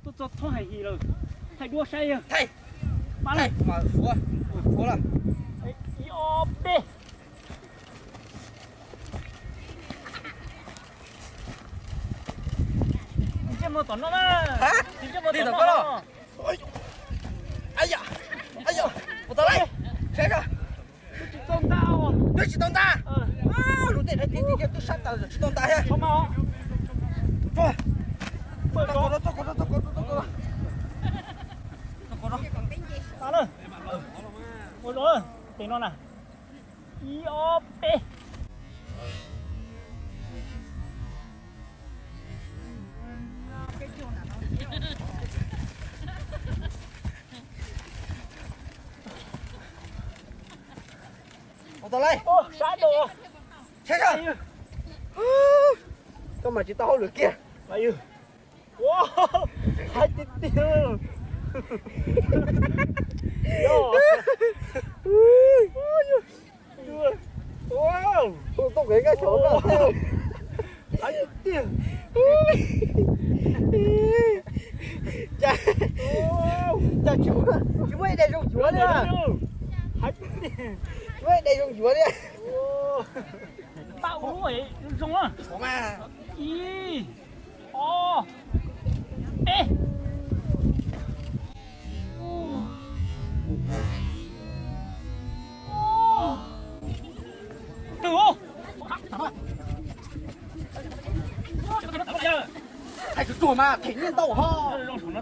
Tuaj txog thob hais him lawm, thaij duab saib yawg. Thaij, thaij mas suav, suav lawm. Ib ob peb. Tis ntsej muag tom no na. Tis ntsej muag tom no. Ua tau lawm, saib, twb tsis tau nta, twb tsis tau nta. Lub tej no twb sab tas twb tsis tau nta thiab. Ua no na, ib ob peb. Ua tau lawm. Saib, koj mas tsis tau hauj lwm kiag. Hais tiag tiag. Tuaj kev nkaj tshauv no. Hais tiag tiag. Cas tsis muaj ib daim zoo yuav li. Hais tiag tiag. Tsis muaj ib daim zoo yuav li. Pab ua lub zoo na. Ib, ob, peb. Thaij tsuag tsuag mas them nyiaj ntau ho.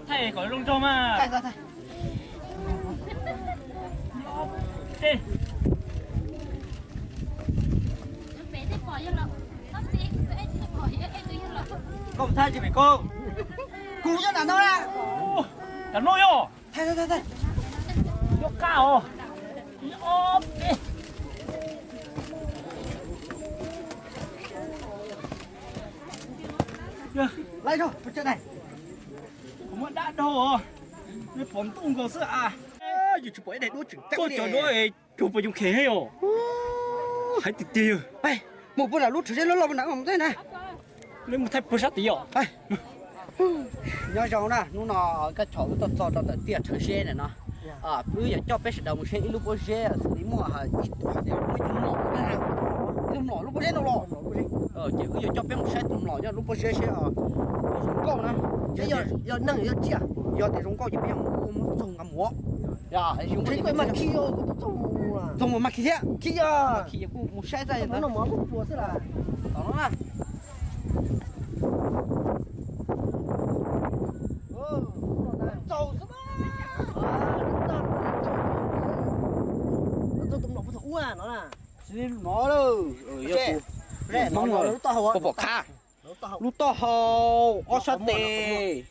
Thaij kom zoo nraug mas. Koj thaij tsis pem koj. Kuv nyob nram no na. Nram no yog. Thaij, thaij, thaij. Nyob qab os. Ib ob peb. Laib zog, kuv muab dab dhau os. Nej pom ntuj nkaus xwb a. Yus tsis pom ib daim duab tseem ceeb. Tuaj cov duab cuag puas yoo khe os. Hais tiag tiag yog. Mus puag nram lub rhawv zeb loj loj puag nram mus tej na. Nej mus thaij puag sab tid os. Nyob zoo na, hnub no Nkaj Chom wb tuaj txog rau ntawm tiaj rhawv zeb na no. Wb yuav coj peb sawv daws mus saib ib lub pob zeb xws li muaj ib tug hais tias muaj ib tug mlom, ib tug mlom lub pob zeb no los. Ces wb yuav coj peb mus saib tus mlom nyob lub pob zeb seb zoo nkauj na. Yog neeg yog tsiaj, yog tias zoo nkauj ces peb yuav mus ua muab txoog nqa mus. Mas khi, txoog mas khi thiab, khi kuj mus saib txaj no. Tom no na. Txaus xwb. Tus mlom puag thaum ub no, Hmoob, pom khav. Lub taub hau, ob sab tes,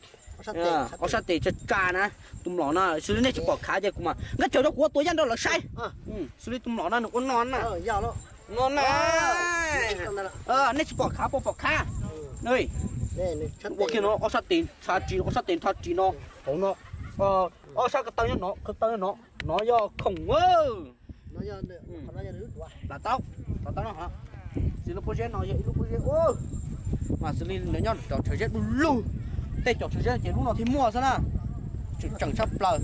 ob sab tes tsa tsa na. Tus mlom no xws li nej tsis pom khav ces kuv mas Nkaj Chom rau kuv ua tua yaj rau lawv saib. Xws li tus mlom no nws ua no na. No na. Nej tsis pom khav, puas pom khav? Ua kiag no ob sab tes tsa tsi, ob sab tes tsa tsi no, hauv no, ob sab ko taw nyob no, ko taw nyob no, no yog khoom. Xws li lub pob zeb no yog ib lub pob zeb, mas xws li lawv nyob cov rhawv zeb du lug, tej cov rhawv zeb ces lub no thiaj muaj xwb na. Tseem tseem tshaj plaws.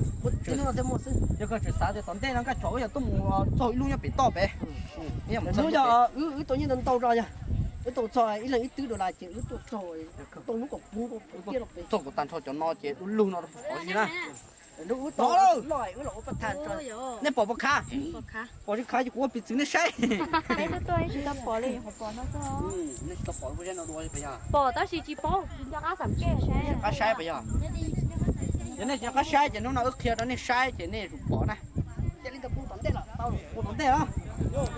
Yog koj tseem xav tias tom ntej no Nkaj Chom wb yuav tuaj mus txog ib lub nyob pem toj pem. Wb tau nyiaj ntau ntau zog yog, wb tau txog ib leeg ib twb dollar ces wb tuaj txog, tau lub kom puv kiag los pem. Txog kom tag nrho cov no ces du lug no rau qhov zis na. Nej pom puas khav? Pom tsis khav ces kuv ua piv txwv nej saib. Nej tsis tau pom lub pob zeb no dua li puas yog? Pom tab sis tsis paub, nco qab xam kej saib. Qab saib puas yog? Yog nej nco qab saib ces hnub no wb qhia rau nej saib ces nej yuav pom na. Ua tom ntej os. Yog,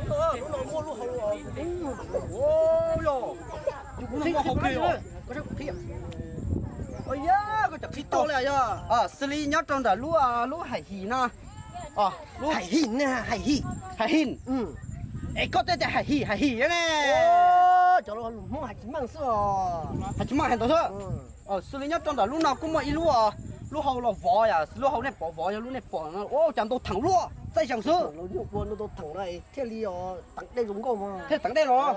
kuv no muaj hau kiag os. Koj tsis tau li yog. Xws li nyob rau ntawm lub, lub Hais Him no. Hais Him, Hais Him. Hais Him. Es koj tej tias Hais Him, Hais Him ne. Cov lus Hmoob hais tsis meej xwb os. Hais tsis meej hais ntawd xwb. Xws li nyob rau ntawm lub no kuj muaj ib lub, lub hau los vov yom, lub hau nej pom vov yog lub nej pom no, ua cas ntau theem luaj, txaij zeeg xwb. Thiaj li teev dej los.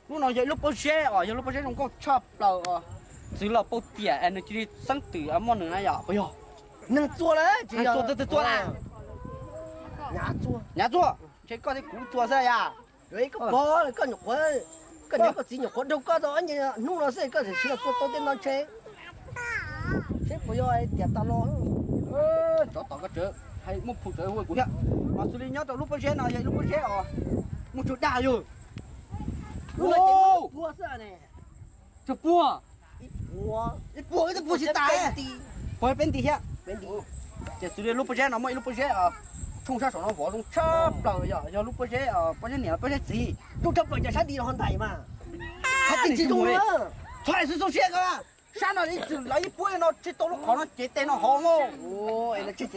Lub no yog ib lub pob zeb os, yog lub pob zeb zoo nkauj tshaj plaws os. Txwv los pauj tiam es nws cia li xeeb twm muaj nws na yom, puas yog? Neeg txua lawm, txua txua na. Nyav txua, ntshe koj thiab kuv txua xwb yom. Koj pog, koj nyuam qhuav, koj niam koj txiv nyuam qhuav raug koj tau ob hnub no xwb koj tseem siv los txua tau tej no ntshe. Seb puas yog tiam tas los. Tsov tom koj tsawv, hais muaj phum tsawv hu kuv thiab. Mas xws li nyob rau lub pob zeb no yog ib lub pob zeb os, muaj tsawg dag yog. Lub no ces muaj puag xwb ne. Tsawg puag? Ib puag, ib puag tsis tas. Puag peb nti thiab. Ces xws li lub pob zeb no muaj ib lub pob zeb, tshooj sab saum no vov zoo tshaj plaws yog, yog lub pob zeb, pob zeb niam pob zeb txiv. Zoo tshaj plaws ces sab nti no ho ntais mas. Hais tias tsis zoo na. Txhob hais xwb xu siab ko. Sab no ib txwm lawv ib puab no tsis tau lub qhov no cev tes no hauv. Ces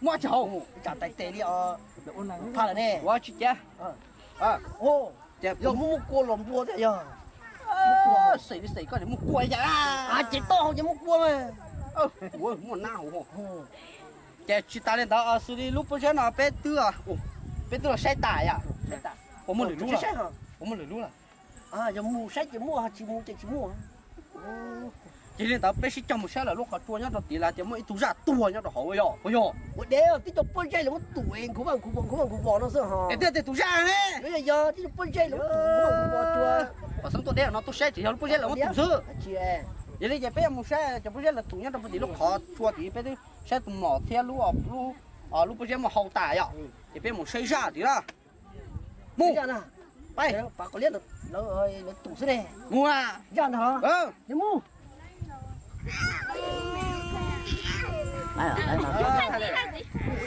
muab tsis hauv. Tsam tais tes li os. Pha lawm ne. Ua tsis cev. Yog muaj muaj kua los npua thiab yog. Xwm li xwm koj muaj kua yam. Ces toj hauv ces muaj kua mas. Muaj nab hauv. Ces tsis tas li ntawd, xws li lub pob zeb no peb twb, peb twb los saib tas yom. Puas muaj lwm lub lawm? Puas muaj lwm lub lawm? Yog mus saib ces muaj, tsis mus ces tsis muaj. Ces li ntawd peb sib cog mus saib lawm lub qhov tsua nyob rau tid lawv tias muaj ib tug zaj tuag nyob rau hauv yog, puas yog? Ua dev, tib co pob zeb lawv muab tum nkhuv vaj nkhuv vos nkhuv vaj nkhuv vos no xwb ho. Es twb tias tus zaj ne. Yog tib co pob zeb lawv muab tum nkhuv vaj nkhuv vos tua. Pom xeeb tuaj deb no tuaj saib tseem yog lub pob zeb lawv muab tum xwb. Yog li ces peb yuav mus saib cov pob zeb lawv tum nyob rau puag tim lub qhov tsua tid peb twb saib tus mlom thiab lub, lub pob zeb muaj hau tas yom. Ces peb mus saib zaj tid na. Mus. Mus.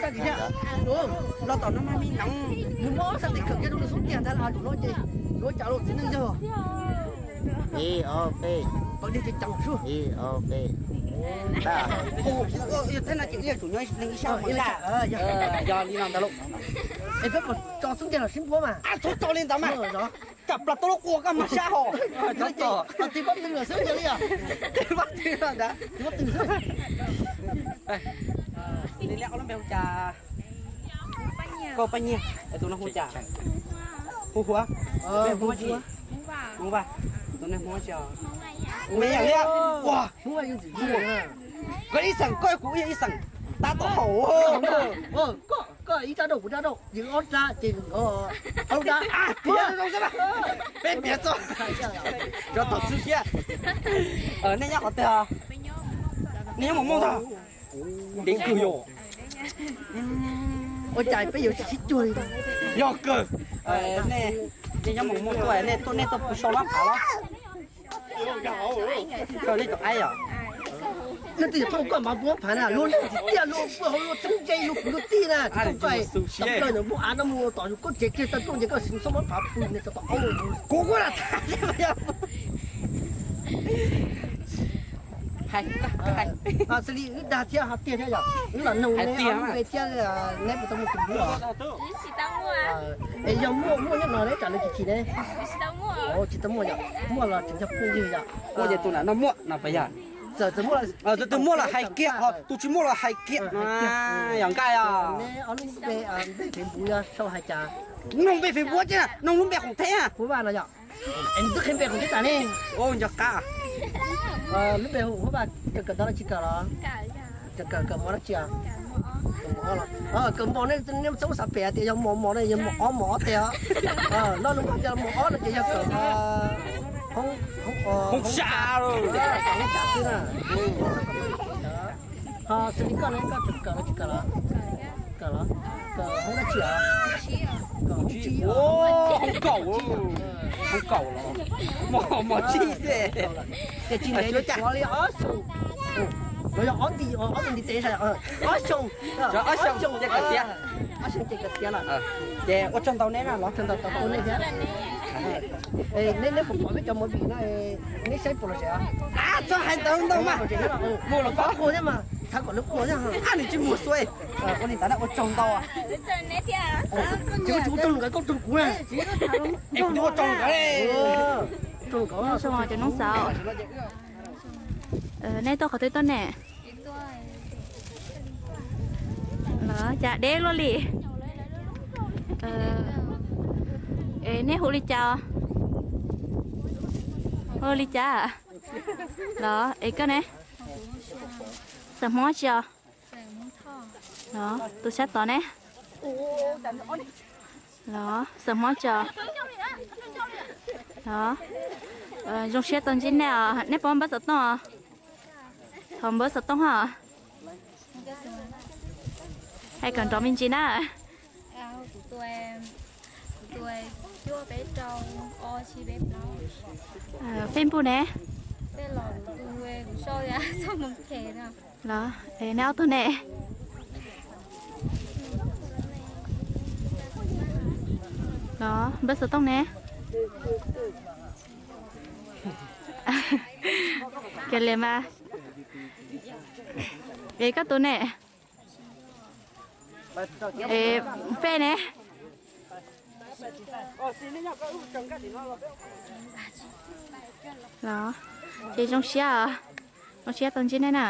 Zaj ntag. Los tom no mas me noov, nws muab ob sab tes khawm kiag rau nws xub ntiag ntag, los ces yuav cas los txiv neej yog. Ib ob peb, ib ob peb. Yog thab no ces ib tsum nyob neeg ib sab mas yog li no ntag lauj. Es peb puas tso xub ntiag los sib npuab mas? Txhob tso li ntawd mas. Tsam plas tau lub qhov koj mas sab hos. Tis pob tw xwb yog li os. Tis pob tw ntawd. Li ob lub npe hu cas? Koj Paj Nyiaj, tus no hu cas? Hu Huav. Hu Huav tsis? Hmoob Vaj. Tus no Hmoob tsis? Hmoob Vaj li. Ua, koj ib xeem, koj kuv ib xeem, tab tom haum. Koj ib rab rauj kuv rab rauj, yus ob rab ces ob rab. Peb piav txoj, txoj tom txwv siab. Nej nyob qhov twg? Nej nyob Moos Mooj tag? Dev kawg yog. Ua cas peb yuav sib cuag li? Yog kawg. Nej nyob Moos Mooj tuaj, nej tuaj, nej tuaj pw sau lab phav los? Koj nej tus aib os. Leej twg thauj koj mas npuab phav na, luag leej tsis tiaj luag pw hauv luag txeeb ze luag kwv luag tij na, tsis thauj koj. Tau plaws ntawm npua av no mus tom yus koj tsev kiag tau tuaj nce koj sim xob muab phav pw ne tau tom aub. Kuv kuj lam tham thiab. Xws li wb dag thiab ho tiag thiab yom, wb los noog neb ob lub npe thiab neb puas tau muaj tus hlub os? Es yog muaj, muaj nyob no neb tsam nws tsis chim ne? Tsis tau muaj yom, muaj los tseem yog phooj ywg yom. Muaj ces tus nam no muaj no puas yog? Txawm, txawm muaj los hais kiag, tus tsis muaj los hais kiag. Yog nqaij os. Neb ob lub npe, npe Facebook yog sau hais cas? Noog npe Facebook ces noog lub npe khoom theb. Huab Vaj no yom. Es nws twb qhia npe khoom theb tas ne. Nco qab. Lub npe Huab Vaj kawm kawm ntawv los tsis kawm los? Kawm, kawm mos dab tsi? Kawm mos ob los. Kawm mos ne, nej txhob xav pem tias yog mos mos ne, yog mos ob mos ob teg os. Lo lus Nplog tias mos ob no ces yog kawm hoob, hoob, hoob sam xwb na. Ho xws li koj ne, koj tseem kawm los tsis kawm los? Kawm los? Kawm hoob dab tsi os? Hoob kaum, hoob kaum los mos, mos tsib xwb. Ces tsis ntev li ob xyoos, los yog ob nti, ob tug ntiv tes, ob xyoos, ob xyoos ces kawm tiav, ob xyoos ces kawm tiav lawm. Ces ua tsaug ntau neb na, los tsaug ntau tau nej thiab. Neb, neb puas pom peb cov movie no, neb saib puas lom zem? Txhob hais ntawd ntau mas, mus los pab qhua thiab mas, txhav kom lawv qhua thiab. Nws tsis mus xua. Ua li ntawd na, ua tsaug ntau. Tsis ua tsaug nkawd, koj tsaug kuv na. Ua tsaug nkawd. Tsaug nkawd. Cov noob xav. Nej tuaj qhov twg tuaj ne? Los cas deb luaj li. Nej hu li cas? Ua li cas los? Es koj ne? Xeem Hmoob tsi os? Los tus sab tod ne? Los xeem Hmoob tsi os? Los zoo siab tau ntsib nej os. Neb puas npawb xov tooj os? Thov npawb xov tooj hos. Hais kom nrov me ntsis na. Facebook ne? Los neb ob tug ne? Los npawb xov tooj ne? Kiag li mas. Es koj tus ne? Es Fej ne? Los ces zoo siab, zoo siab tau ntsib nej na.